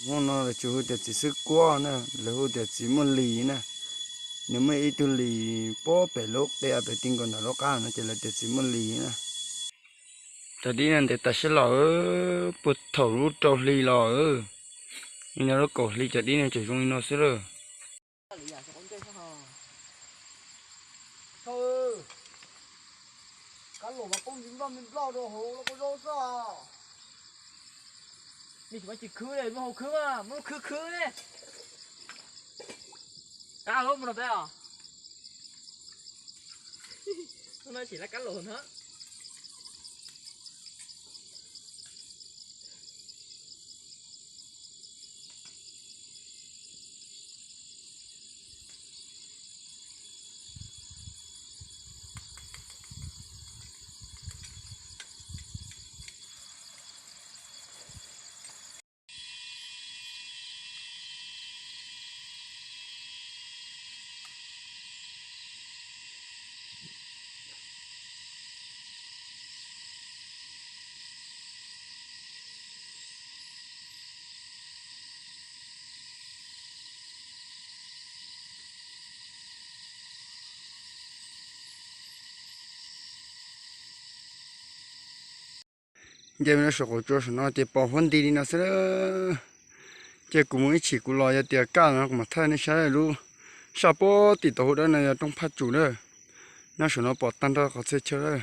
Hmoob no lawv tsis hu tias txiv xwb kuab na, lawv hu tias txiv muaj lis na. Nws muaj ib tug lis puag pem lub qia pem ti nkaus ntawm lub qab no ces lawv tias txiv muaj lis na. Cov dib no ntev tas siab los, puag thaum lub rau hli los, li no lub kaum hli cov dib no tseem zoo li no xwb lawm. Kab los mas poob ntsis nploj me nploj rau hauv lub qub zaub xwb os. Nej tsis muab tsis khwb li, muab hauv khwb mas, muab khwb khwb ne. Kab los mus no peb os. Hnub no tsis lab kab los na. Nce mus rau saum qaum tsua saum no ces pom huab nti li no xwb. Ces kuv mus ib chim kuv los yog tias kaj no kuv mam thaij nej saib lub saj puag tim tau hauv dawb no yog roob Phaj Tsum na. Nyob saum no pom tag nrho qhov txhia chaw.